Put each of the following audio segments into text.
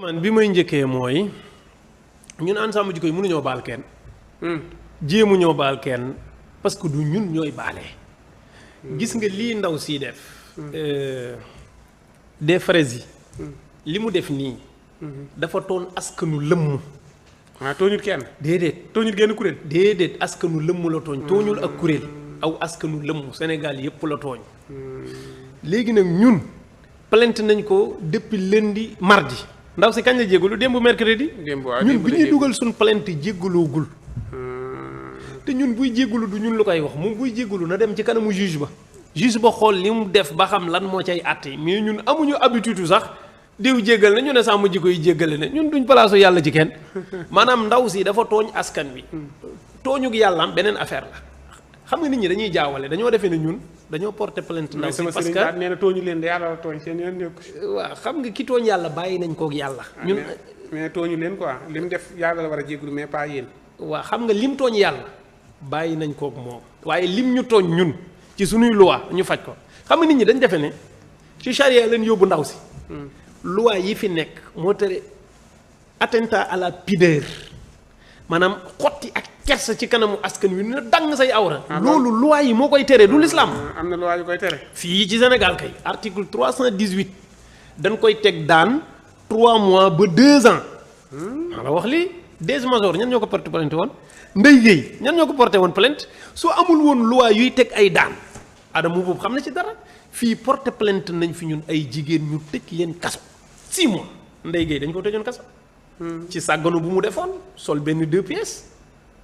man bi may njëkkee mooy ñun ànd sàmm jikko yi mënuñoo baal kenn. jéemu ñoo baal kenn parce que du ñun ñooy baale. gis nga lii ndaw sii def. des fraises yi. li mu def nii. dafa toon askanu lëmm. tooñul kenn. déedéet tooñul genn kuréel. déedéet askanu lëmm la tooñ. tooñul ak kuréel. aw askanu lëmm Sénégal yépp la tooñ. léegi nag ñun plainte nañ ko depuis lundi mardi. ndaw si kañ la jéggalu démb mercredi. ñun bi ñuy dugal suñ plainte jéggaloogul. te ñun buy jéggalu du ñun lu koy wax moom buy jéggalu na dem ci kanamu juge ba. juge ba xool li mu def ba xam lan moo cay àtte mais ñun amuñu habitude sax diw jéggal na ñu ne sàmm jikko yi jéggale na ñun duñ palaasu yàlla ci kenn maanaam ndaw si dafa tooñ askan wi. tooñug yàlla am beneen affaire la xam nga nit ñi dañuy jaawale dañoo defee ne ñun dañoo porter plainte ndaw si parce que nee na tooñu leen de yàlla la tooñ seen yoon nekku. waaw xam nga ki tooñ yàlla bàyyi nañ kook yàlla. ñun mais tooñu leen quoi li mu def yàlla la war a jéggalu mais pas yéen. waaw xam nga lim tooñ yàlla bàyyi nañ kook moom waaye lim ñu tooñ ñun ci suñuy loi ñu faj ko xam nga nit ñi dañ defe ne ci charia leen yóbbu ndaw si. loi yi fi nekk moo tere attentat à la pudeur maanaam xotti ak kersa ci kanamu askan wi na dang say awra. loolu loi yi moo koy tere du l'islam. am na loi yu koy tere. fii ci Sénégal kay article 318 dañ koy teg daan 3 mois ba 2 ans. maa la wax lii des major ñan ñoo ko porté plainte woon Ndeye Gueye ñan ñoo ko porté woon plainte soo amul woon loi yuy teg ay daan Adama boobu xam na ci dara fii porté plainte nañ fi ñun ay jigéen ñu tëj leen kaso 6 mois Ndeye Gueye dañ ko tëjoon kaso. ci sàgganu bu mu defoon sol benn 2 pièces.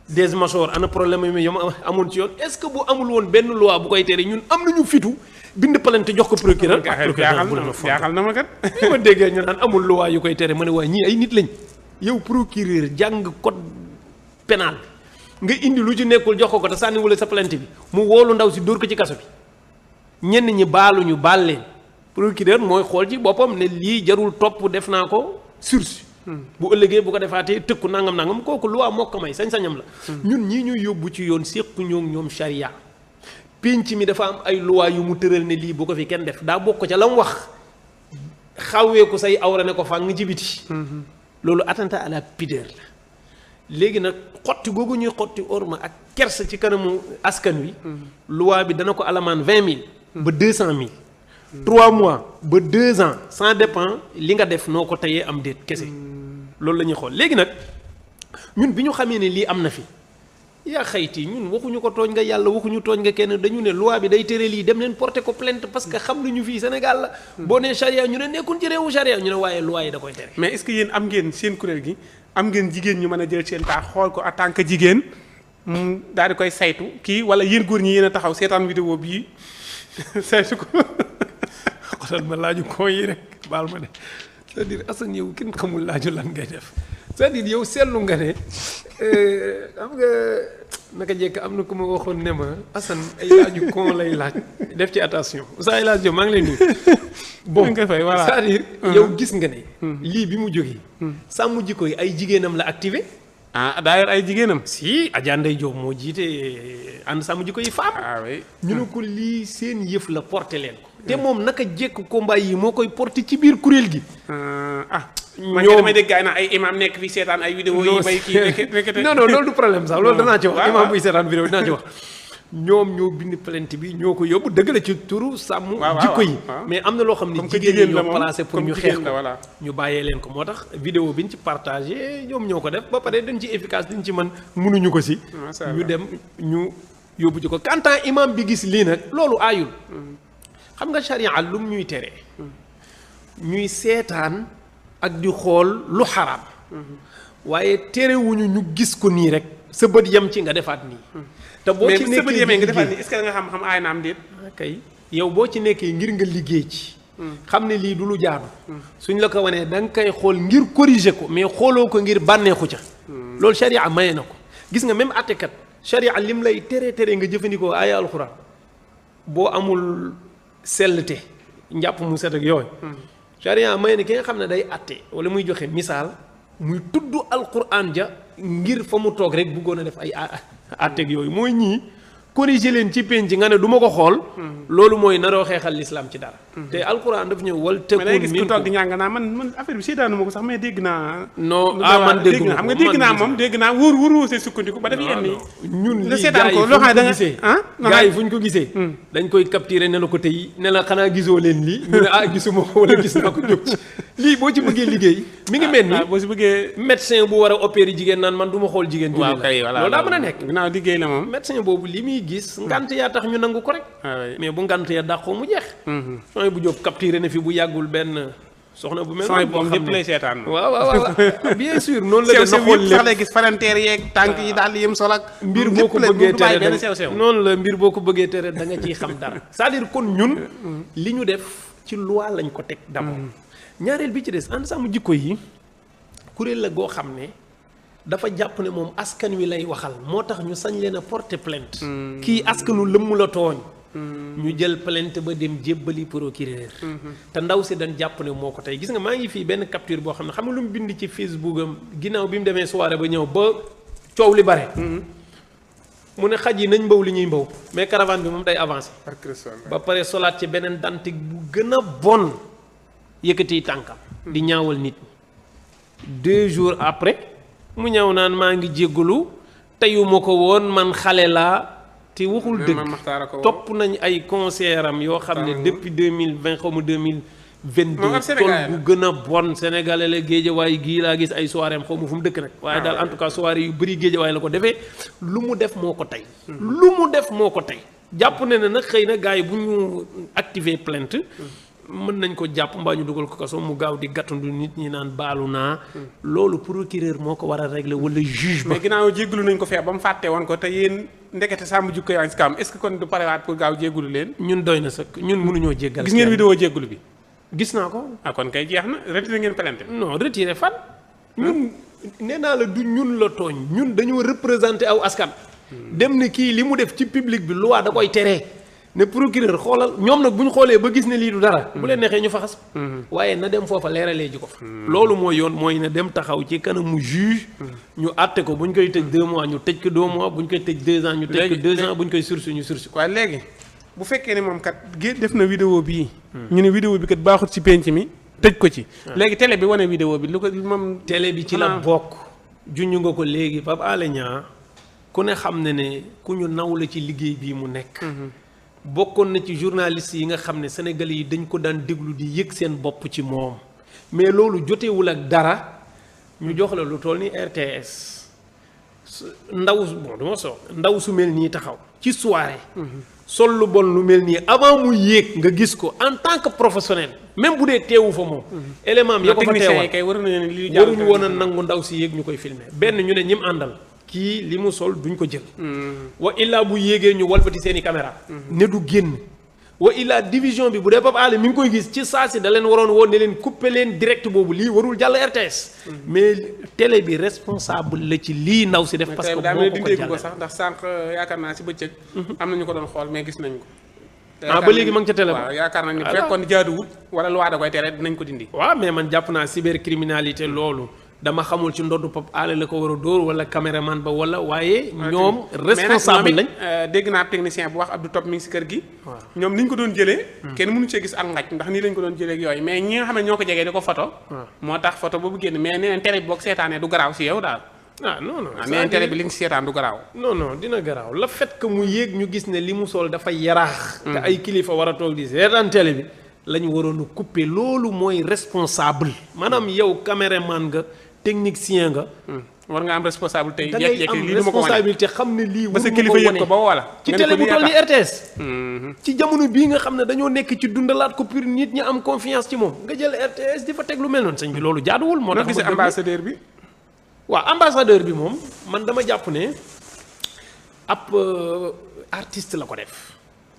des major ana problème yi yom amoon ci yoon est-ce que bu amul woon benn loi bu koy tere ñun am nañu fitu bind plainte jox ko procureur. jaaxal na ma kat. ma déggee ñu naan amul loi yu koy tere ma ne waa ñii ay nit lañ yow procureur jàng code pénal nga indi lu ci nekkul jox ko te sànniwule sa plainte bi mu woolu ndaw si dóor ko ci kaso bi ñenn ñi baaluñu baal leen procureur mooy xool ci boppam ne lii jarul topp def naa ko sursis. bu ëllëgee bu ko defaatee tëkku nangam kooku loi moo ko may sañ-sañam la. ñun ñii ñuy yóbbu ci yoon séqu ñoo ñoom charia pénc mi dafa am ay loi yu mu tëral ne lii bu ko fi kenn def daa bokk ca la mu wax xawee ko say awra ne ko fàng ci biti. loolu attentat à la pudeur la. léegi nag xotti googu ñuy xotti orma ak kersa ci kanamu askan wi. loi bi dana ko alamaan 20 000. ba 200 000. 3 mois ba 2 ans ça dépend li nga def noo ko teyee am déet kese. loolu la ñuy xool léegi nag ñun bi ñu xamee ne lii am na fi yaa xayti ñun waxuñu ko tooñ nga yàlla waxuñu tooñ nga kenn dañu ne loi bi day tere lii dem leen porter ko plainte parce que xam nañu fii Sénégal la. boo nee charia ñu ne nekkul ci réewu charia ñu ne waaye loi yi da koy tere. mais est-ce que yéen am ngeen seen kuréel gi am ngeen jigéen ñu mën a jël seen taa xool ko en tant que jigéen mu daal di koy saytu kii wala yéen góor ñi yéen a taxaw seetaan vidéo bii saytu ko. xoolal ma laaju koo yi rek baal ma ne c'est-à-dire Assane yow kenn xamul laaju lan ngay def c'est-à-dire yow seetlu nga ne xam nga naka jekk am na ku ma waxoon ne ma Assane ay laaju koo lay laaj def ci attention Oustaz El Hadj Diop maa ngi lay nuyu. bon c'est-à-dire yow gis nga ne. lii bi mu jógee. sàmm jikko yi ay jigéenam la activé. d'ailleurs ay jigéenam. si Adja Ndeye Diop moo jiite ànd sàmm jikko yi femme. oui ñu ne ko lii seen yëf la porté leen ko. te moom naka jekk combat yi moo koy porté ci biir kuréel gi. man damay dégg gars yi naan ay imam nekk fi seetaan ay vidéo yi bay kii non loolu du problème sax loolu danaa ci wax imam buy seetaan vidéo dinaa ci wax ñoom ñoo bind plainte bi ñoo ko yóbbu dëgg la ci turu sàmm jikko yi mais am na loo xam ne jigéen ñi ñoo placé pour ñu xeex ko ñu bàyyee leen ko moo tax vidéo bi ñu ci partagé ñoom ñoo ko def ba pare dañ ci efficace dañ ci mën mënuñu ko si ñu dem ñu yóbbu ci ko kantaan imam bi gis lii nag loolu aayul xam nga charia lum ñuy tere ñuy seetaan ak di xool lu xaraam waaye terewuñu ñu gis ko nii rek sa bët yem ci nga defaat nii te boo ci nekkee yemee nga defaat nii est-ce que da nga xam aay na am déet kay yow boo ci nekkee ngir nga liggéey ci xam ne lii du lu jaadu suñ la ko wanee da nga koy xool ngir corriger ko mais xooloo ko ngir bànneexu ca loolu charia maye na ko gis nga même attekat charia lim lay tere nga jëfandikoo aaya alxuraan boo amul sellte njàpp mu set ak yooyu charia may ne ki nga xam ne day atte wala muy joxe misaal muy tudd alquran ja ngir fa mu toog rek bëggoon a def ay atteeg yooyu mooy ñii corriger leen ci penc nga ne du ma ko xool loolu mooy naroo xeexal l'islam ci dara te alquran daf ñëw wal tëkkun mais day gis ku toog di ñàng naa man affaire bi seetaanu ma ko sax mais dégg naa non man dégg xam nga dégg naa moom dégg naa wóor see sukkandiku ba def yenn yi ñun lii seetaan ko loo xam ne da nga gisee gars yi fu ñu ko gisee dañ koy capturer ne la ko tey ne la xanaa gisoo leen lii ñu ne gisuma ko wala gis naa ko jóg ci lii boo ci bëggee liggéey mi ngi mel ni boo si bëggee médecin bu war a opérer jigéen naan man du ma xool jigéen waaw kay voilà loolu daa mën a nekk ginnaaw liggéey la moom médecin boobu li muy gis ngant yaa tax ñu nangu ko rek mais bu ngant ya dàqoo mu jeex sooy bu jóg capturé na fi bu yàggul benn soxna bu mel sooy moom lépp lay seetaan waaw bien sûr noonu la def na xool lépp sax lay gis faranteer yeeg tànk yi daal di yem sol ak mbir boo ko bëggee tere noonu la mbir boo ko bëggee tere da nga ciy xam dara c'est-à-dire kon ñun li ñu def ci loi lañ ko teg d'abord ñaareel bi ci des ànd sàmm jikko yi kuréel la goo xam ne dafa jàpp ne moom askan wi lay waxal moo tax ñu sañ leen a porter plainte kii askanu lëmm la tooñ ñu jël plainte ba dem jébbali procureur te ndaw si dañ jàpp ne moo ko tey gis nga maa ngi fii benn capture boo xam ne xam nga lu mu bind ci Facebook am ginnaaw bi mu demee soirée ba ñëw ba coow li bare mu ne xaj yi nañ mbaw li ñuy mbaw mais caravane bi moom day avancé ba pare solaat ci beneen dantik bu gën a bon yëkkati tànkam di ñaawal nit ñi 2 jours après mu ñëw naan maa ngi jéggalu teyuma ko woon man xale laa te waxul dëgg topp nañ ay concert am yoo xam ne depuis 2020 xaw ma 2022 tool bu gën a bon sénégalais la géejawaay gii laa gis ay soirée am xaw ma fu mu dëkk nag waaye daal en tout cas soirée yu bëri géejawaay la ko defee lu mu def moo ko tey lu mu def moo ko tey jàpp ne nag xëy na gars yi bu ñu activer plainte mën nañ ko jàpp mbaa ñu dugal ko kaso mu gaaw di gàttandu nit ñi naan baalu naa loolu procureur moo ko war a régler wala juge ba mais ginnaaw jéggalu nañ ko fee ba mu fàtte woon ko te yéen ndekete sàmm jikko yaa ngi si kam est-ce que kon du parewaat pour gaaw jéggalu leen ñun doy na sëkk ñun mënuñoo jéggal gis ngeen vidéo jéggalu bi gis naa ko kon kay jeex na retiré ngeen plainte non retiré fan ñun nee naa la du ñun la tooñ ñun dañoo représenter aw askan dem ne kii li mu def ci public bi loi da koy teree ne procureur xoolal ñoom nag bu ñu xoolee ba gis ne lii du dara bu leen neexee ñu faxas waaye na dem foofa leeralee ji ko fa loolu mooy yoon mooy na dem taxaw ci kanamu juge ñu àtte ko bu ñu koy tëj 2 mois ñu tëj ko 2 mois bu ñu koy tëj 2 ans ñu tëj ko 2 ans bu ñu koy sursis ñu sursis ko waaye léegi bu fekkee ne moom kat def na vidéo bii ñu ne vidéo bi kat baaxut ci penc mi tëj ko ci léegi télé bi wane vidéo bi lu ko moom télé bi ci la bokk junj nga ko léegi Pape Alé Niang ku ne xam ne ku ñu naw la ci liggéey bii mu nekk bokkoon na ci journaliste yi nga xam ne sénégalais yi dañ ko daan déglu di yëg seen bopp ci moom mais loolu jotewul ak dara ñu jox la lu toll ni RTS ndaw bon duma ndaw su mel nii taxaw ci soirée sol lu bon lu mel nii avant mu yéeg nga gis ko en tant que professionnel même bu dee teewu fa moom élément am ya ko fa teewal waruñu woon a nangu ndaw si yéeg ñu koy filmer benn ñu ne ñim àndal kii li mu sol duñ ko jël wa illaa bu yéegee ñu walbati seeni caméra ne du génn wa illaa division bi bu dee Pape Alé mi ngi koy gis ci saa si da leen waroon woon ne leen couper leen direct boobu lii warul jàll RTS mais télé bi responsable la ci lii ndaw si def parce que moo ko jàll ko sax ndax sànq yaakaar naa si bëccëg am na ñu ko doon xool mais gis nañ ko ba léegi ma ngi ca télé ba waaw yaakaar nañ ne fekkoon jaaduwul wala loi da koy tere dinañ ko dindi waaw mais man jàpp naa cybercriminalité loolu dama xamul ci ndoddu Pape Alé la ko war a dóor wala caméraman ba wala waaye ñoom responsable lañ dégg naa technicien bu wax Abdou Top mi ngi si kër gi ñoom ni ñu ko doon jëlee kenn mënu cee gis ak ngaj ndax nii lañ ko doon jëlee ak yooyu mais ñi nga xam ne ñoo ko jegee di ko photo moo tax photo boobu génn mais nee neen télé bi boo ko seetaanee du garaaw si yow daal non nee neen télé bi li nga si seetaan du garaaw non dina garaaw le fait que mu yéeg ñu gis ne li mu sol dafa yaraax te ay kilifa war a toog di seetaan télé bi la ñu waroon a couper loolu mooy responsable maanaam yow caméraman nga technicien nga. war nga am responsabilité yi. da ngay am responsabilité xam ne lii. ba sa kilifa yëg ko ba wala. ci télé bu toll ni RTS. ci jamono bii nga xam ne dañoo nekk ci dundalaat ko pour nit ñi am confiance ci moom nga jël RTS di fa teg lu mel noonu sëñ bi loolu jaaduwul. moo tax ma gis ambassadeur bi. waaw ambassadeur bi moom man dama jàpp ne ab artiste la ko def.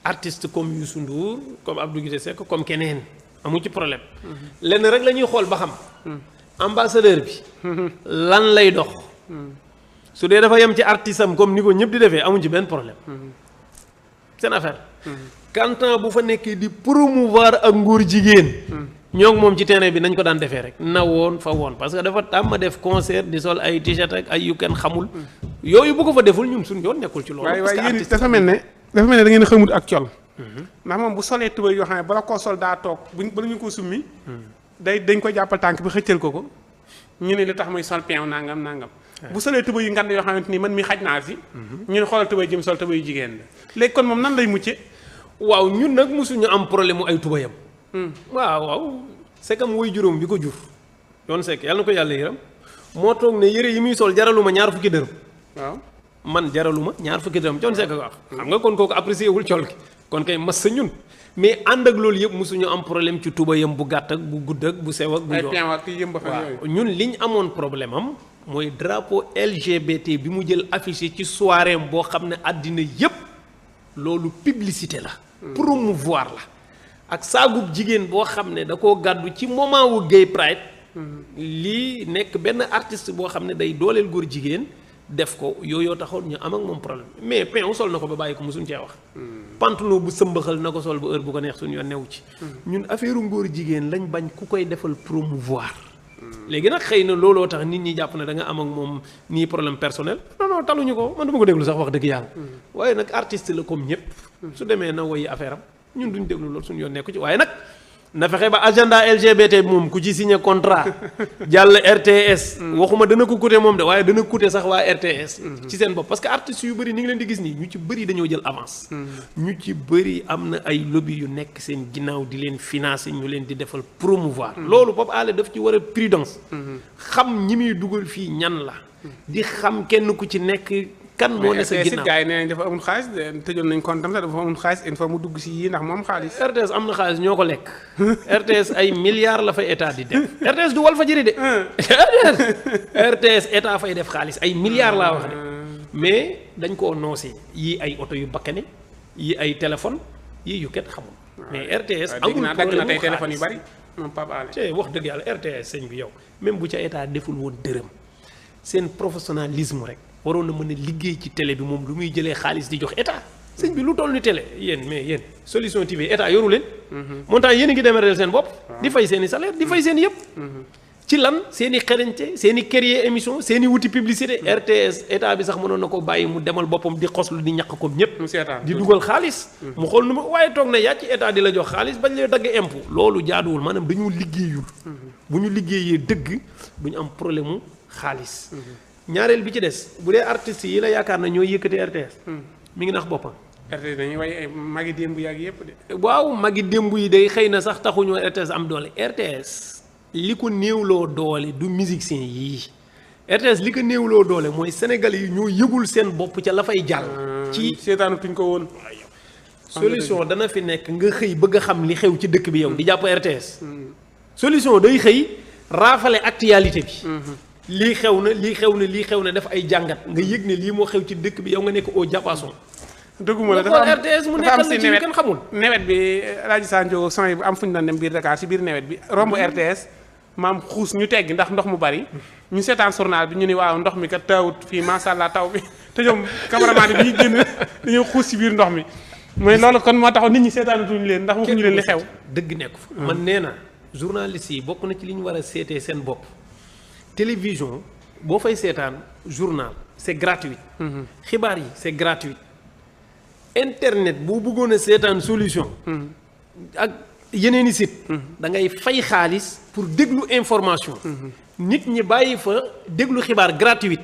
artiste comme Youssou Ndour comme Abdou Guité Seck comme keneen amu ci problème. lenn rek la ñuy xool ba xam. ambassadeur bi lan lay dox su dee dafa yem ci artiste am comme ni ko ñëpp di defee amuñ ci benn problème seen affaire kantan bu fa nekkee di promouvoir ak nguur jigéen ñoo ngi moom ci terrain bi nañ ko daan defee rek na woon fa woon parce que dafa tàmm def concert di sol ay t-shirt ak ay yu kenn xamul yooyu bu ko fa deful ñun suñu yoon nekkul ci loolu. waaye yéen dafa mel ne da ngeen xamut ak col. ndax moom bu solee tubéy yoo xam ne bala koo sol daa toog bala ñu ko summi. dañ ko jàppal tànk bi xëccal ko ñu ne li tax muy sol peew nangam. bu solee tubéy yu ngand yoo xamante ni man mi xaj naa fi. ñu ne xoolal tubéy jëm sol tubéy yu jigéen la léegi kon moom nan lay mucce waaw ñun nag mosuñu am problème mu ay tubéyam. waaw c'est comme woy juróom bi ko jur. yoon sekk yàlla na ko yàlla yëram moo toog ne yére yi muy sol jaraluma ñaar fukki dërëm. waaw man jaraluma ñaar fukki dërëm coon sekk ko wax. xam nga kon kooku apprécié wul col gi kon kay mas sa ñun. mais ànd ak loolu yëpp mosuñu am problème ci tubéyam bu gàtt ak bu gudd ak bu sew ak bu ay ak yëmb fa waaw ñun liñ amoon problème am mooy drapeau LGBT bi mu jël affiché ci soirée boo xam ne àddina yëpp loolu publicité la. promouvoir la. ak saagub jigéen boo xam ne da koo gàddu ci moment wu gay pride. lii nekk benn artiste boo xam ne day dooleel góor jigéen def ko yooyoo taxoon ñu am ak moom problème mais peew sol na ko ba bàyyi ko mosuñ cee wax. pantalon bu sëmbaxal na ko sol ba heure bu ko neex suñu yoon newu ci. ñun affaire ngóor jigéen lañ bañ ku koy defal promouvoir. léegi nag xëy na looloo tax nit ñi jàpp ne da nga am ak moom nii problème personnel non taluñu ko man du ma ko déglu sax wax dëgg yàlla. waaye nag artiste la comme ñëpp. su demee na woyi affaire am ñun duñ déglu loolu suñu yoon nekku ci waaye nag. na fexe ba agenda LGBT moom ku ci signé contrat jàll RTS. waxuma dana ko coûter moom de waaye dana coûter sax waa RTS. ci seen bopp parce que artistes yu bëri ni ngi leen di gis nii ñu ci bëri dañoo jël avance. ñu ci bëri am na ay lobby yu nekk seen ginnaaw di leen financer ñu leen di defal promouvoir. loolu Pape Alé daf ci war a prudence. xam ñi muy dugal fii ñan la. di xam kenn ku ci nekk. kan moo ne sa ginnaaw gars yi nee nañ dafa amul xaalis tëjoon nañ compte am sax dafa amul xaalis il faut mu dugg si yii ndax moom xaalis. RTS am na xaalis ñoo ko lekk. RTS ay milliards la fay état di def. RTS du Walfadjri de. RTS état fay def xaalis ay milliards laa wax de. mais dañ koo noosee yii ay oto yu bakkane yii ay téléphone yii yu kenn xamul. mais RTS amul dagg na tey téléphone yu bari moom Pape Alé. wax dëgg yàlla RTS sëñ bi yow même bu ca état deful woon dërëm seen professionnalisme rek. waroon na mën a liggéey ci télé bi moom lu muy jëlee xaalis di jox état sëñ bi lu toll ni télé yéen mais yéen Solution TV état yoru leen. moo tax yéen a ngi démarrer seen bopp. di fay seen i salaire di fay seen yëpp. ci lan seen i xarañte seen i créer émission seen i wuti publicité. RTS état bi sax mënoon na ko bàyyi mu demal boppam di xoslu di ñàkk comme ñëpp. di dugal xaalis. mu xool nu ma waaye toog na yaa ci état di la jox xaalis bañ lay dagg impôt. loolu jaaduwul maanaam dañoo liggéeyul. bu ñu liggéeyee dëgg duñu am problème mu xaalis. ñaareel bi ci des bu dee artistes yi la yaakaar na ñooy yëkkati RTS. mi ngi nax boppam. RTS dañuy way ay magi démb yàgg yëpp de. waaw magi démb yi day xëy na sax taxuñoo RTS am doole RTS li ko néewloo doole du musicien yii RTS li ko néewloo doole mooy Sénégalais yi ñoo yëgul seen bopp ca la fay jàll. ci seetaanu tuñ ko woon. Solution dana fi nekk nga xëy bëgg a xam li xew ci dëkk bi yow di jàpp RTS. Solution day xëy raafale actualité bi. lii xew na lii xew na def ay jàngat nga yëg ne lii moo xew ci dëkk bi yow nga nekk au diapason. dëgguma la dafa am RTS mu nekkal la ci ñu kenn xamul. nawet bi Alaaji Sanjo son yi am fu ñu doon dem biir Dakar si biir nawet bi romb RTS maam xuus ñu teggi ndax ndox mu bari ñu seetaan journal bi ñu ni waaw ndox mi kat taawut fii macha allah taw bi te ñoom cameraman bi ñuy génn dañoo xuus si biir ndox mi mooy loolu kon moo tax nit ñi seetaanatuñu leen ndax waxuñu leen li xew. dëgg nekk fa man nee na journaliste yi bokk na ci li ñu war a seetee seen bopp. télévision boo fay seetaan journal c'est gratuit. xibaar yi c'est gratuit. internet boo bëggoon a seetaan Solution. ak yeneen i site. da ngay fay xaalis pour déglu information. nit ñi bàyyi fa déglu xibaar gratuite.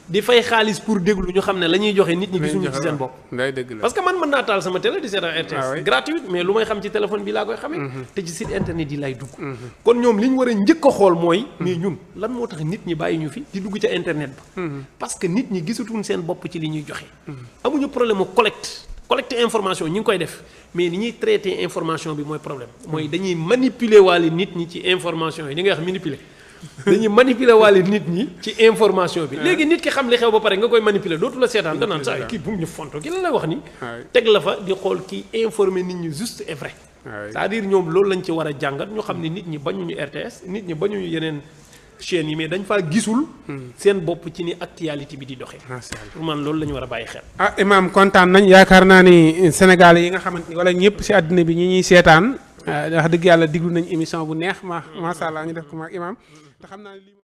di fay xaalis pour déglu ñu xam ne la ñuy joxe nit ñi gisuñu ci seen bopp. parce que man mën naa taal sama télé di seetaan RTS. gratuite mais lu may xam ci téléphone bi laa koy xamee. te ci site internet yi lay dugg. kon ñoom li ñu war a njëkk a xool mooy. mais ñun lan moo tax nit ñi bàyyi ñu fi di dugg ca internet ba. parce que nit ñi gisatuñ seen bopp ci li ñuy joxe. amuñu problème mu collecte information ñi ngi koy def mais ni ñuy traité information bi mooy problème mooy dañuy manipuler waale nit ñi ci information yi li ngay wax manipuler. dañuy manipuler waale nit ñi ci information bi. léegi nit ki xam li xew ba pare nga koy manipuler dootu la seetaan danaan saa kii bu mu ñu fonto ki la lay wax ni teg la fa di xool kii informer nit ñi juste et vrai. c'est-à-dire ñoom loolu lañ ci war a jàngat ñu xam ne nit ñi bañuñu RTS nit ñi bañuñu yeneen chaînes yi mais dañ faa gisul. seen bopp ci ni actualité bi di doxee. pour man loolu la ñu war a bàyyi xel. ah Imaam kontaan nañ yaakaar naa ni Sénégal yi nga xamante ni wala ñëpp si àddina bi ñi ñuy seetaan wax dëgg yàlla diglu nañ émission bu neex macha allah ñu def ko ak Imaam te xam naa